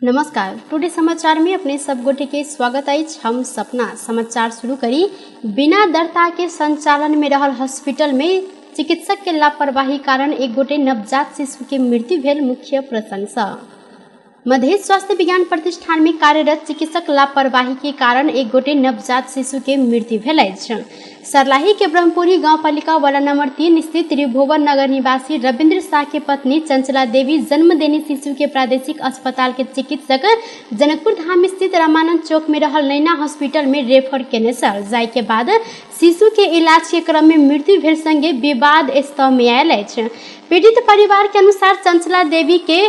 नमस्कार, टुडे समाचार में अपने सब गोटे के स्वागत अछि। हम सपना समाचार शुरू करी। बिना दर्ता के संचालन में रहल हॉस्पिटल में चिकित्सक के लापरवाही कारण एक गोटे नवजात शिशु के मृत्यु भेल मुख्य प्रसंग। मधेश स्वास्थ्य विज्ञान प्रतिष्ठान में कार्यरत चिकित्सक लापरवाही के कारण एक गोटे नवजात शिशु के मृत्यु भेल अछि। सरलाही के ब्रह्मपुरी गांवपालिका वार्ड नंबर 3 स्थित त्रिभुवन नगर निवासी रविंद्र शाह के पत्नी चंचला देवी जन्म देने शिशु के प्रादेशिक अस्पताल के चिकित्सक जनकपुर धाम स्थित रामानंद चौक में रहल नैना हॉस्पिटल में रेफर केने छल, जाय के बाद शिशु के इलाज के क्रम में मृत्यु भेल संगे विवाद स्तह में आयल अछि। पीड़ित परिवार के अनुसार चंचला देवी के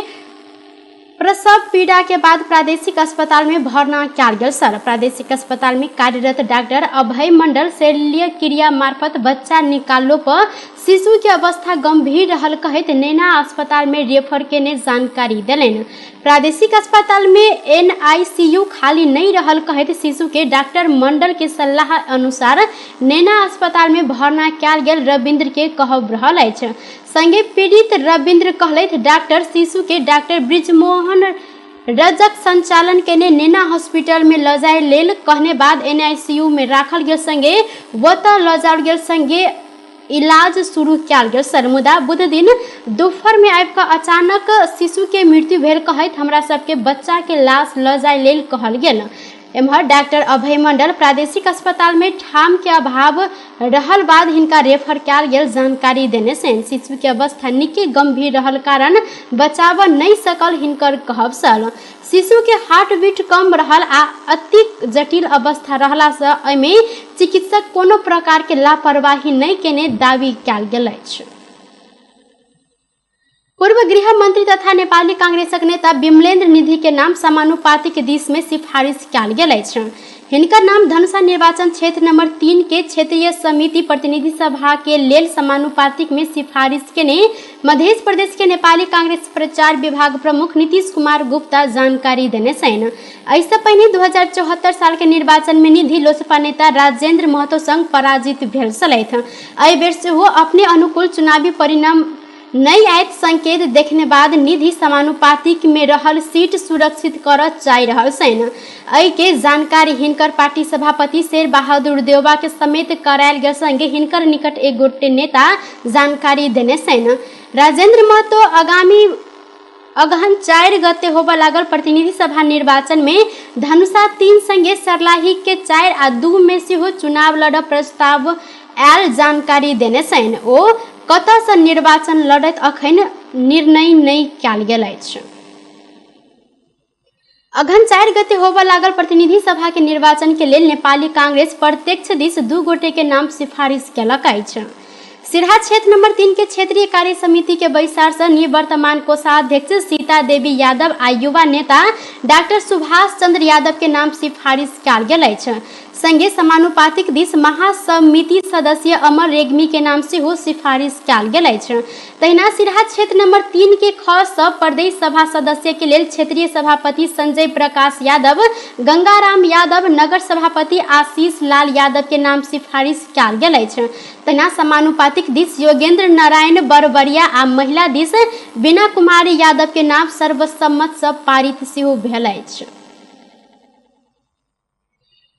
प्रसव पीड़ा के बाद प्रादेशिक अस्पताल में भर्ना कयल गेल सर। प्रादेशिक अस्पताल में कार्यरत डॉक्टर अभय मंडल शल्य क्रिया मार्फत बच्चा निकाललो पर शिशु के अवस्था गंभीर रहल कहैत नैना अस्पताल में रेफर केने जानकारी देलनि। प्रादेशिक अस्पताल में एनआईसीयू खाली नहीं रहल कहैत शिशु के डॉक्टर मंडल के सलाह अनुसार नैना अस्पताल में भर्ना कयल गेल रविंद्र के कहब रहल अछि। संगे पीड़ित रविंद्र कहलथि डॉक्टर शिशु के डॉक्टर ब्रिजमोहन रजक संचालन केने नैना हॉस्पिटल में ल जाय लेल कहने बाद एनआईसीयू में राखल गेल संगे ओतऽ ल जाओल गेल संगे इलाज शुरू कयल गेल सर। मुदा बुध दिन दोपहर में आबि कऽ अचानक शिशु के मृत्यु भेल कहैत हमरा सबके बच्चा के लाश ल जाय लेल कहल गेल। एम्हर डॉक्टर अभय मंडल प्रादेशिक अस्पताल में ठाम के अभाव रहल बाद हिनका रेफर कयल गेल जानकारी देने छनि। शिशु के अवस्था निके गंभीर रहल कारण बचाव नहीं सकल हिनकर कहब छल। शिशु के हार्ट बीट कम रहल आ अति जटिल अवस्था रहला से एहिमे चिकित्सक कोनो प्रकार के लापरवाही नहीं केने दावी कयल गेल अछि। पूर्व गृह मंत्री तथा नेपाली कांग्रेसक नेता विमलेन्द्र निधि के नाम समानुपातिक दिश में सिफारिश कयल गेल अछि। हिनकर नाम धनुषा निर्वाचन क्षेत्र नंबर 3 के क्षेत्रीय समिति प्रतिनिधि सभा के लेल समानुपातिक में सिफारिश केने मध्य प्रदेश के नेपाली कांग्रेस प्रचार विभाग प्रमुख नीतीश कुमार गुप्ता जानकारी देने छनि। एहिसँ पहिने 2074 साल के निर्वाचन में निधि लोजपा नेता राजेंद्र महतो संग पराजित भेल छलथि। एहि बेर सेहो अपने अनुकूल चुनावी परिणाम नहि आयत संकेत देखने बाद निधि समानुपातिक में रहल सीट सुरक्षित करऽ चाहि रहल छनि। एहि के जानकारी हिनकर पार्टी सभापति शेर बहादुर देउबा के समेत करायल गेल संगे हिनकर निकट एक गोटे नेता जानकारी देने छनि। राजेंद्र महतो आगामी अगहन 4 गते होबऽ लागल प्रतिनिधि सभा निर्वाचन में धनुषा 3 संगे सर्लाही के 4 आ 2 में सेहो चुनाव लड़ऽ प्रस्ताव आयल जानकारी देने छनि। ओ कतऽ सँ निर्वाचन लड़त अखन निर्णय नहि कयल गेल अछि। अगहन 4 गते होबऽ लागल प्रतिनिधि सभा के निर्वाचन के लेल नेपाली कांग्रेस प्रत्यक्ष दिस 2 गोटे के नाम सिफारिश केलक अछि। सिरहा क्षेत्र नंबर 3 के क्षेत्रीय कार्य समिति के बैसार से निवर्तमान कोषाध्यक्ष सीता देवी यादव आ युवा नेता डॉक्टर सुभाष चंद्र यादव के नाम सिफारिश कयल गेल अछि। संगे समानुपातिक दिस महासमिति सदस्य अमर रेग्मी के नाम सेहो सिफारिश कयल गेल अछि। तहिना सिरहा क्षेत्र नंबर 3 के ख सँ प्रदेश सभा सदस्य के लेल क्षेत्रीय सभापति संजय प्रकाश यादव, गंगाराम यादव, नगर सभापति आशीष लाल यादव के नाम सिफारिश कयल गेल अछि। तहिना समानुपातिक दिस योगेंद्र नारायण बरबरिया आ महिला दिस बीना कुमारी यादव के नाम सर्वसम्मत सँ पारित सेहो भेल अछि।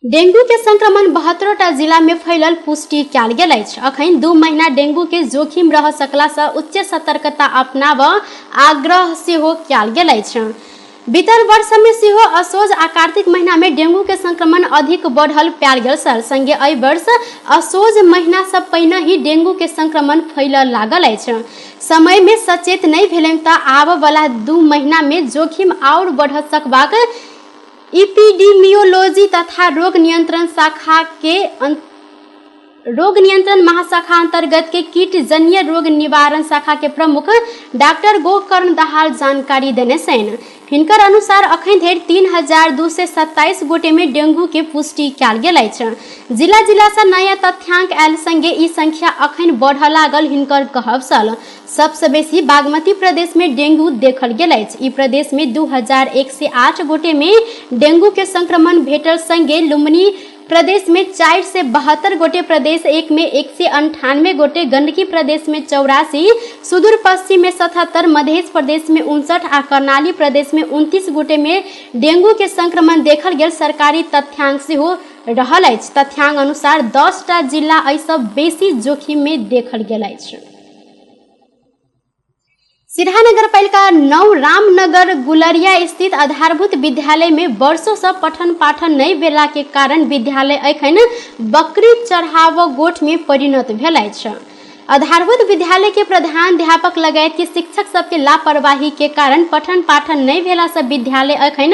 डेंगू के संक्रमण 72टा जिला में फैलल पुष्टि कयल गेल अछि। अखन 2 महीना डेंगू के जोखिम रह सकला सँ उच्च सतर्कता अपनाब आग्रह सेहो कयल गेल अछि। बीतल वर्ष में सेहो असोज आ कार्तिक महीना में डेंगू के संक्रमण अधिक बढ़ल पायल गेल छल। संगे एहि वर्ष असोज महीना सँ पहिने ही डेंगू के संक्रमण फैलऽ लागल अछि। समय में सचेत नहि भेलनि तऽ आबऽ वाला 2 महीना में जोखिम आओर बढ़ सकबाक इपिडिमियोलॉजी तथा रोग नियंत्रण शाखा के रोग नियंत्रण महाशाखा अंतर्गत के कीटजन्य रोग निवारण शाखा के प्रमुख डॉक्टर गोकर्ण दाहाल जानकारी देने छनि। हिनकर अनुसार अखन धरि 3227 गोटे में डेंगू के पुष्टि कयल गेल अछि। जिला जिला सँ नया तथ्यांक आयल संगे ई संख्या अखन बढ़ऽ लागल हिनकर कहब छल। सबसँ बेसी बागमती प्रदेश में डेंगू देखल गेल अछि। ई प्रदेश में 2108 गोटे में डेंगू के संक्रमण भेटल संगे लुम्बिनी, प्रदेश में 472 गोटे, प्रदेश 1 में 198 गोटे, गंडकी प्रदेश में 84, सुदूर पश्चिम में 77, मध्य प्रदेश में 59 आ कर्णाली प्रदेश में 29 गोटे में डेंगू के संक्रमण देखल गेल सरकारी तथ्यांक सेहो रहल अछि। तथ्यांक अनुसार 10टा जिला एहिसँ बेसी जोखिम में देखल गेल अछि। सिरहा नगरपालिका 9 रामनगर गुलरिया स्थित आधारभूत विद्यालय में वर्षों से पठन पाठन नहीं भेला के कारण विद्यालय एखन बकरी चढ़ाव गोठ में परिणत भेल अछि। आधारभूत विद्यालय के प्रधानाध्यापक लगायत के शिक्षक सबके लापरवाही के कारण पठन पाठन नहीं भेला से विद्यालय एखन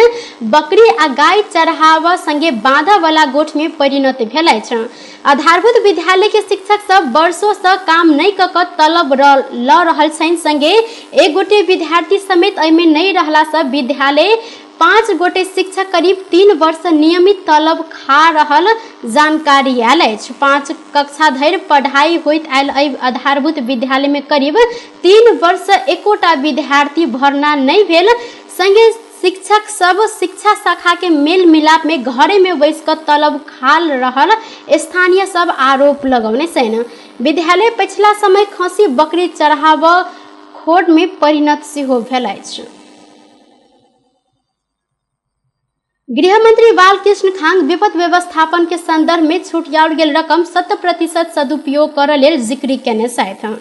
बकरी आ गाय चढ़ाव संगे बांधऽ वाला गोठ में परिणत भेल अछि। आधारभूत विद्यालय के शिक्षक सब वर्षों से काम नहीं कऽ कऽ तलब लऽ रहल छनि, संगे एक गोटे विद्यार्थी समेत एहिमे नहीं रहला से विद्यालय 5 गोटे शिक्षक करीब 3 वर्ष नियमित तलब खा रहल जानकारी आयल अछि। 5 कक्षा धरि पढ़ाई होइत आयल एहि आधारभूत विद्यालय में करीब 3 वर्ष एकोटा विद्यार्थी भर्ना नहीं भेल, संगे शिक्षक सब शिक्षा शाखा के मेल मिलाप में घरे में बैस कऽ तलब खाल रहल स्थानीय सब आरोप लगौने छनि। विद्यालय पछिला समय खसी बकरी चढ़ाव खोट में परिणत सेहो भेल अछि। गृहमंत्री बालकृष्ण खांग विपद व्यवस्थापन के संदर्भ में छुटियाओल गेल रकम 100% सदुपयोग करऽ लेल जिक्र केने छथि।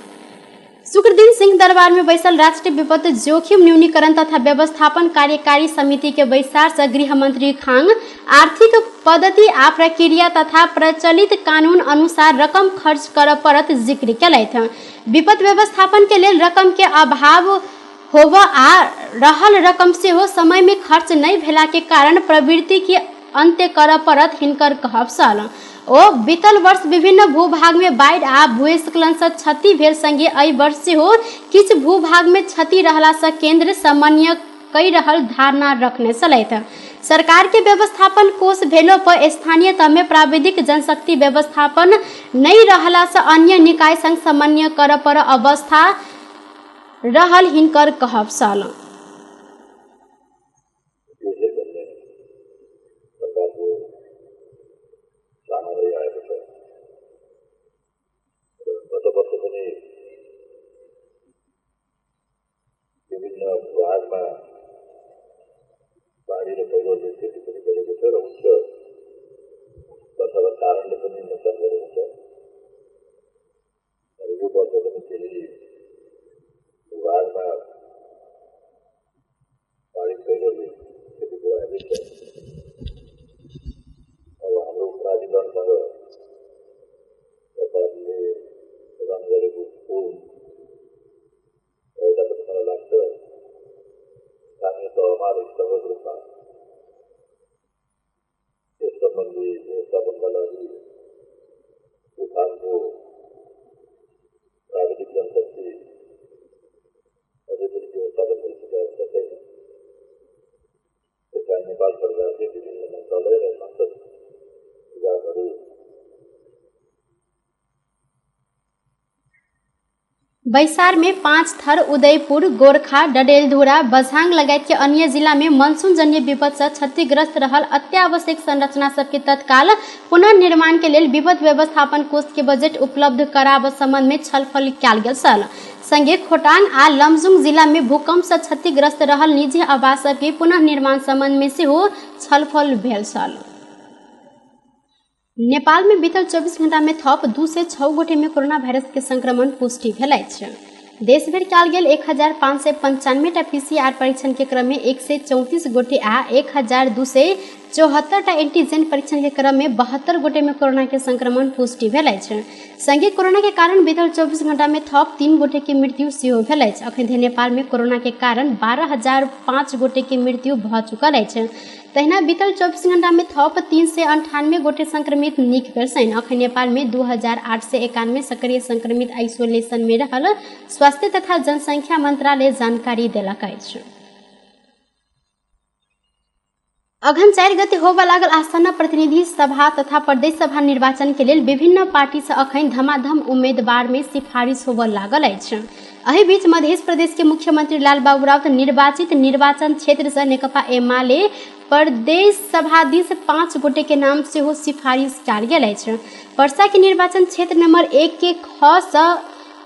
शुक्रदिन सिंह दरबार में बैसल राष्ट्रीय विपद जोखिम न्यूनीकरण तथा व्यवस्थापन कार्यकारी समिति के बैसार से गृहमंत्री खांग आर्थिक पद्धति आ प्रक्रिया तथा प्रचलित कानून अनुसार रकम खर्च करऽ पड़त जिक्र केलथि। विपद व्यवस्थापन के लेल रकम के अभाव होब आ रहल रकम सेहो समय में खर्च नहीं भेला के कारण प्रवृत्ति के अंत्य करऽ पड़त हिनकर कहब छल। ओ बीतल वर्ष विभिन्न भूभाग में बाढ़ि आ भूस्खलन से क्षति भेल संगे एहि वर्ष सेहो किछु भूभाग में क्षति रहला से केंद्र समन्वय कहि रहल धारणा रखने छलथि। सरकार के व्यवस्थापन कोष भेलो पर स्थानीय तह में प्राविधिक जनशक्ति व्यवस्थापन नहीं रहला से अन्य निकाय संग समन्वय करऽ पर अवस्था रहल हिनकर कहब छल। भन्ने प्रकारको चाहना रहिआएको छ र गत वर्ष पनि विभिन्न भूभागमा बाढी र पहिरोले क्षति पनि गरेको छ र उच्च वर्षाको कारणले पनि नोक्सान गरेको छ। र यो वर्ष पनि केही भूभागमा बाढी पहिरोले क्षति पुर्याएकै छ। अब हाम्रो प्राधिकरणसँग सरकारले प्रदान गरेको कोष भए तापनि मलाई लाग्छ स्थानीय तहमा र स्थलगत रूपमा यस सम्बन्धी व्यवस्थापनका लागि यो खालको प्राविधिक जनशक्ति अझै पनि व्यवस्थापन भइसकेको अवस्था छैन। त्यसकारण नेपाल सरकारले विभिन्न मन्त्रालय र संसद विभागहरू बैसार में 5 थर उदयपुर, गोरखा, डडेलधुरा, बझांग लगायत के अन्य जिला में मनसून जन्य विपद से क्षतिग्रस्त रहल अत्यावश्यक संरचना सबके तत्काल पुनर्निर्माण के लेल विपद व्यवस्थापन कोष के बजट उपलब्ध कराब संबंध में छलफल कयल गेल छल। संगे खोटाङ आ लमजुङ जिला में भूकंप से क्षतिग्रस्त रहल निजी आवास सबके पुनर्निर्माण संबंध में सेहो छलफल भेल छल। नेपाल में बीतल 24 घंटा में थप 206 गोटे में कोरोना वायरस के संक्रमण पुष्टि भेल अछि। देशभरि कयल गेल 1595 टा पीसीआर परीक्षण के क्रम में 134 गोटे आ 1274 टा एंटीजन परीक्षण के क्रम में 72 गोटे में कोरोना के संक्रमण पुष्टि भेल अछि। संगे कोरोना के कारण बीतल 24 घंटा में थप 3 गोटे के मृत्यु सेहो भेल अछि। अखन धरि नेपाल में कोरोना के कारण 12,005 गोटे के मृत्यु भऽ चुकल अछि। तहिना बीतल 24 घंटा में थप 398 गोटे संक्रमित नीक भेल छनि। अखन नेपाल में 2891 सक्रिय संक्रमित आइसोलेशन में रहल स्वास्थ्य तथा जनसंख्या मंत्रालय जानकारी देलक अछि। अघन 4 गते होबय लागल आसन्न प्रतिनिधि सभा तथा प्रदेश सभा निर्वाचन के लेल विभिन्न पार्टी से अखन धमाधम उम्मीदवार में सिफारिश होबय लागल अछि। एहि बीच मध्य प्रदेश के मुख्यमंत्री लालबाबू राउत निर्वाचित निर्वाचन क्षेत्र से नेकपा एमाले प्रदेश सभा दिस 5 गोटे के नाम सेहो सिफारिश कयल गेल अछि। पर्सा के निर्वाचन क्षेत्र नंबर 1 के ख सँ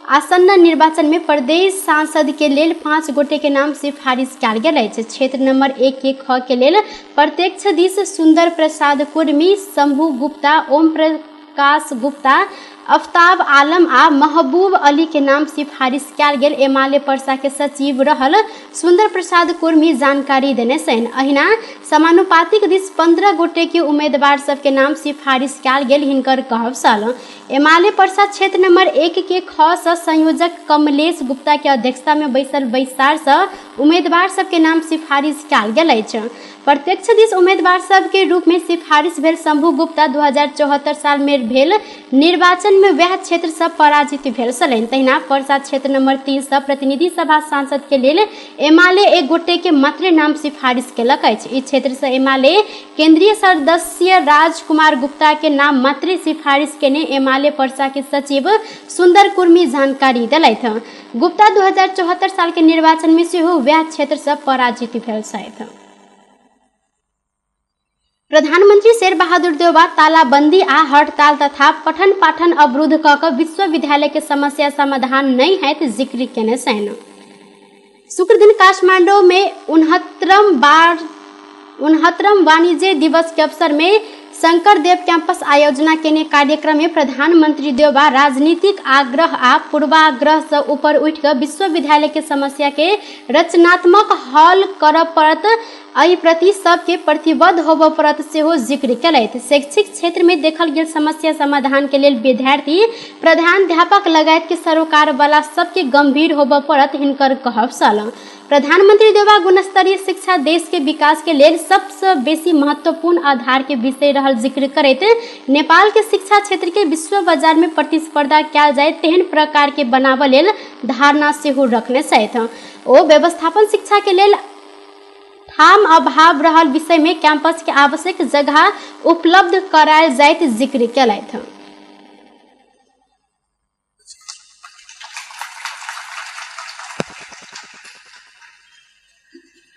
आसन्न निर्वाचन में प्रदेश सांसद के लेल 5 गोटे के नाम सिफारिश कयल गेल अछि। क्षेत्र नंबर 1 के ख के लेल प्रत्यक्ष दिस सुंदर प्रसाद कुर्मी, शंभू गुप्ता, ओम प्रकाश गुप्ता, अफ्ताब आलम आ महबूब अली के नाम सिफारिश कयल गेल एमाले पर्सा के सचिव रहल सुंदर प्रसाद कुर्मी जानकारी देने छनि। अहिना समानुपातिक दिस 15 गोटे के उम्मीदवार सबके नाम सिफारिश कयल गेल हिनकर कहब छल। एमाले पर्सा क्षेत्र नंबर 1 के ख सँ संयोजक कमलेश गुप्ता के अध्यक्षता में बैसल बैसार सँ उम्मीदवार सबके नाम सिफारिश कयल गेल अछि। प्रत्यक्ष दिस उम्मीदवार सबके रूप में सिफारिश भेल शंभू गुप्ता 2074 साल में भेल निर्वाचन में वएह क्षेत्र सँ पराजित भेल छलनि। तहिना पर्सा क्षेत्र नंबर 3 सँ प्रतिनिधि सभा सांसद के लेल एमाले एक गोटे के मात्रे नाम सिफारिश केलक अछि। ई क्षेत्र सँ एमाले केंद्रीय सदस्य राजकुमार गुप्ता के नाम मात्रे सिफारिश केने एमाले पर्सा के सचिव सुंदर कुर्मी जानकारी देलथि। गुप्ता 2074 साल के निर्वाचन में सेहो वएह क्षेत्र सँ पराजित भेल छथि। प्रधानमंत्री शेरबहादुर देउवा तालाबंदी आ हड़ताल तथा पठन पाठन अवरुद्ध क कऽ विश्वविद्यालय के समस्या समाधान नहि हैत जिक्र केने छनि। शुक्र दिन काठमांडू में 69वां वाणिज्य दिवस के अवसर में शंकरदेव कैंपस आयोजना केने कार्यक्रम में प्रधानमंत्री देउवा राजनीतिक आग्रह आ पूर्वाग्रह से ऊपर उठि कऽ विश्वविद्यालय के समस्या के रचनात्मक हल करऽ पड़त, एहि प्रति सबके प्रतिबद्ध होबऽ पड़त सेहो जिक्र केलथि। शैक्षिक क्षेत्र में देखल गेल समस्या समाधान के लेल विद्यार्थी, प्रधानाध्यापक लगायत के सरोकार वाला सबके गंभीर होबऽ पड़त हिनकर कहब छल। प्रधानमंत्री देउवा गुणस्तरीय शिक्षा देश के विकास के लेल सबसँ बेसी महत्वपूर्ण आधार के विषय रहल जिक्र करैत नेपाल के शिक्षा क्षेत्र के विश्व बाजार में प्रतिस्पर्धा कयल जाय तेहन प्रकार के बनाबऽ लेल धारणा सेहो रखने छथि। ओ व्यवस्थापन शिक्षा के लेल ठाम अभाव रहल विषय में कैंपस के आवश्यक जगह उपलब्ध करायल जाइत जिक्र केलथि।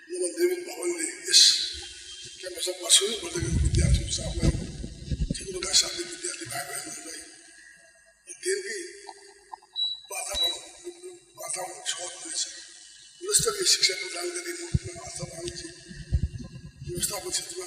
नवनिर्मित भवनले यस क्याम्पसमा वर्षौँ पढ्दै गरेको विद्यार्थीहरू आफूलाई ठिक्क साथै विद्यार्थी भाइ बहिनीहरूलाई अध्ययनकै वातावरण सहज हुनेछ। गुणस्तरीय शिक्षा प्रदान गर्ने मुलुकमा अथवा वाणिज्य व्यवस्थापन क्षेत्रमा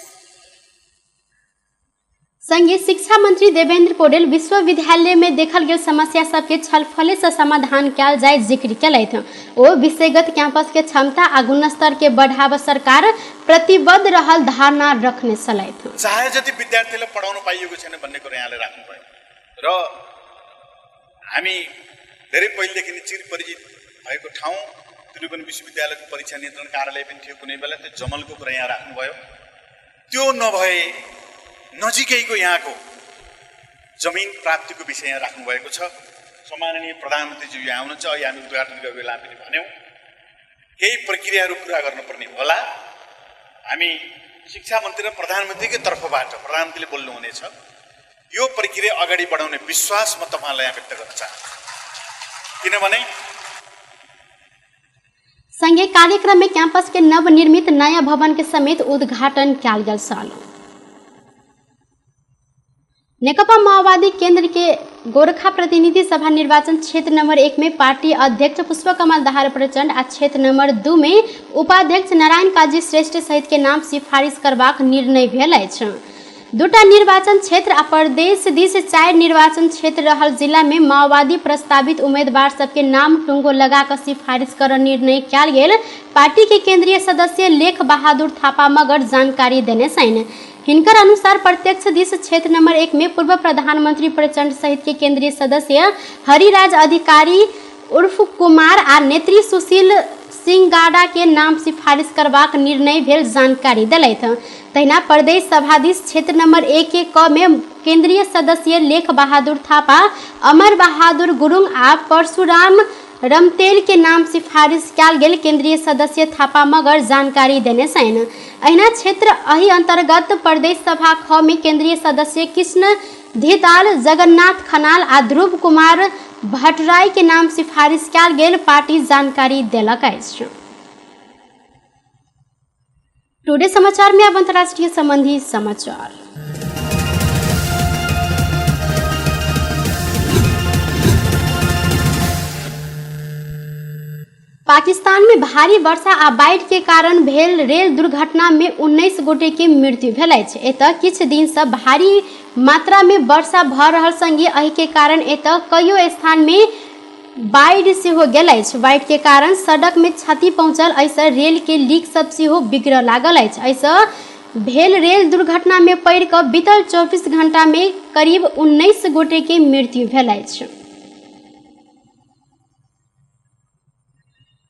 संगे शिक्षा मंत्री देवेंद्र पौडेल विश्वविद्यालय में देखल गेल समस्या सबके छलफले से समाधान कयल जाय जिक्र केलथि। ओ विषयगत कैंपस के क्षमता आ गुणस्तर के बढ़ाव सरकार प्रतिबद्ध रहल धारणा रखने छलथि। चाहे जति विद्यार्थीलाई पढाउन पाइएको छैन भन्ने कुरा यहाँले राख्नुभयो र हामी धेरै पहिलेदेखि नै चिरपरिचित भएको ठाउँ त्रिभुवन विश्वविद्यालयको परीक्षा नियन्त्रण कार्यालय पनि थियो कुनै बेला, त्यो जमलको कुरा यहाँ राख्नुभयो। त्यो नभए नजिकैको यहाँको जमिन प्राप्तिको विषय यहाँ राख्नुभएको छ। सम्माननीय प्रधानमन्त्रीज्यू यहाँ हुनुहुन्छ, अहिले हामी उद्घाटन गरेको बेला पनि भन्यौँ केही प्रक्रियाहरू पुरा गर्नुपर्ने होला। हामी शिक्षा मन्त्री र प्रधानमन्त्रीकै तर्फबाट प्रधानमन्त्रीले बोल्नुहुनेछ, यो प्रक्रिया अगाडि बढाउने विश्वास म तपाईँलाई यहाँ व्यक्त गर्न चाहन्छु। किनभने संगे कार्यक्रम में कैंपस के नवनिर्मित नया भवन के समेत उद्घाटन कयल गेल छल। नेकपा माओवादी केंद्र के गोरखा प्रतिनिधि सभा निर्वाचन क्षेत्र नंबर 1 में पार्टी अध्यक्ष पुष्पकमल दाहाल प्रचंड आ क्षेत्र नंबर 2 में उपाध्यक्ष नारायण काजी श्रेष्ठ सहित के नाम सिफारिश करबाक निर्णय भेल अछि। दूटा निर्वाचन क्षेत्र आ प्रदेश दिस 4 निर्वाचन क्षेत्र रहल जिला में माओवादी प्रस्तावित उम्मीदवार सबके नाम टुंगो लगा कऽ सिफारिश कर निर्णय कयल गेल पार्टी के केंद्रीय सदस्य लेख बहादुर थापा मगर जानकारी देने छनि। हिनकर अनुसार प्रत्यक्ष दिस क्षेत्र नंबर 1 में पूर्व प्रधानमंत्री प्रचंड सहित के केंद्रीय सदस्य हरिराज अधिकारी उर्फ कुमार आ नेत्री सुशील सिंह के नाम सिफारिश करबाक निर्णय भेल जानकारी देलथि। तहिना प्रदेश सभाधीश क्षेत्र नंबर 1 के क में केंद्रीय सदस्य लेख बहादुर थापा, अमर बहादुर गुरुङ आ परशुराम रमतेल के नाम सिफारिश कयल गेल केंद्रीय सदस्य थापा मगर जानकारी देने छनि। अहिना क्षेत्र एहि अंतर्गत प्रदेश सभा ख में केंद्रीय सदस्य कृष्ण धिताल, जगन्नाथ खनाल आ ध्रुव कुमार भट्टराई के नाम सिफारिश कयल गेल पार्टी जानकारी देलक अछि। टुडे समाचार में अब अंतर्राष्ट्रीय संबंधी समाचार। पाकिस्तान में भारी वर्षा आ बाढ़ि के कारण भेल रेल दुर्घटना में 19 गोटे के मृत्यु भेल अछि। एतऽ किछु दिन से भारी मात्रा में वर्षा भऽ रहल संगे एहि के कारण एतऽ कईयो स्थान में बाढ़ि सेहो गेल अछि। बाढ़ि के कारण सड़क में क्षति पहुंचल, एहिसँ रेल के लीक सब सेहो बिगड़ऽ लागल अछि। एहिसँ भेल रेल दुर्घटना में पड़ि कऽ बीतल 24 घंटा में करीब 19 गोटे के मृत्यु भेल अछि।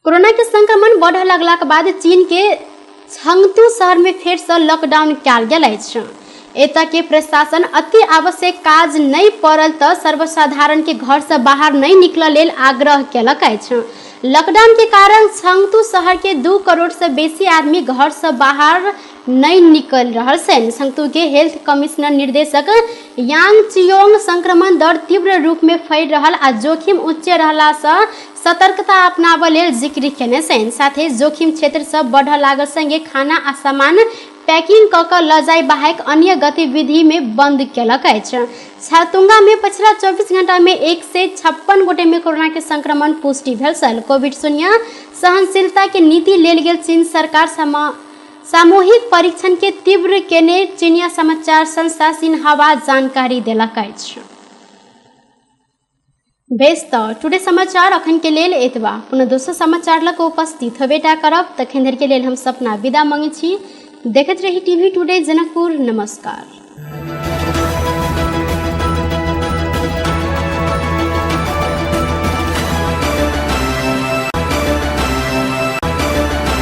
कोरोना के संक्रमण बढ़ऽ लगलाक बाद चीन के छंगतू शहर में फेर से लॉकडाउन कयल गेल अछि। एतऽ के प्रशासन अति आवश्यक काज नहि पड़ल तऽ सर्वसाधारण के घर से बाहर नहि निकलऽ लेल आग्रह केलक अछि। लॉकडाउन के कारण छंगतू शहर के 2 करोड़ से बेसी आदमी घर से बाहर नहि निकलि रहल छनि। छंगतू के हेल्थ कमिश्नर निर्देशक यांग चियोंग संक्रमण दर तीव्र रूप में फैल रहल आ जोखिम उच्च रहला सँ सतर्कता अपनाबऽ लेल जिक्र केने छनि। साथे जोखिम क्षेत्र सँ बढ़ऽ लागल संगे खाना आ सामान पैकिंग कऽ कऽ लऽ जाय बाहेक अन्य गतिविधि में बंद केलक अछि। छतुंगा में पछिला 24 घंटा में 156 गोटे में कोरोना के संक्रमण पुष्टि भेल छल। कोविड शून्य सहनशीलता के नीति लेल गेल चीन सरकार सामूहिक परीक्षण के तीव्र केने चीनिया समाचार संस्था सिन्हावा जानकारी देलक अछि। बेस तऽ टुडे समाचार अखन के लेल एतबा। पुनः दोसर समाचार लऽ कऽ उपस्थित होबेटा करब। तखन धरि के लेल हम सपना विदा मांगै छी। देखैत रही टीवी टुडे जनकपुर। नमस्कार।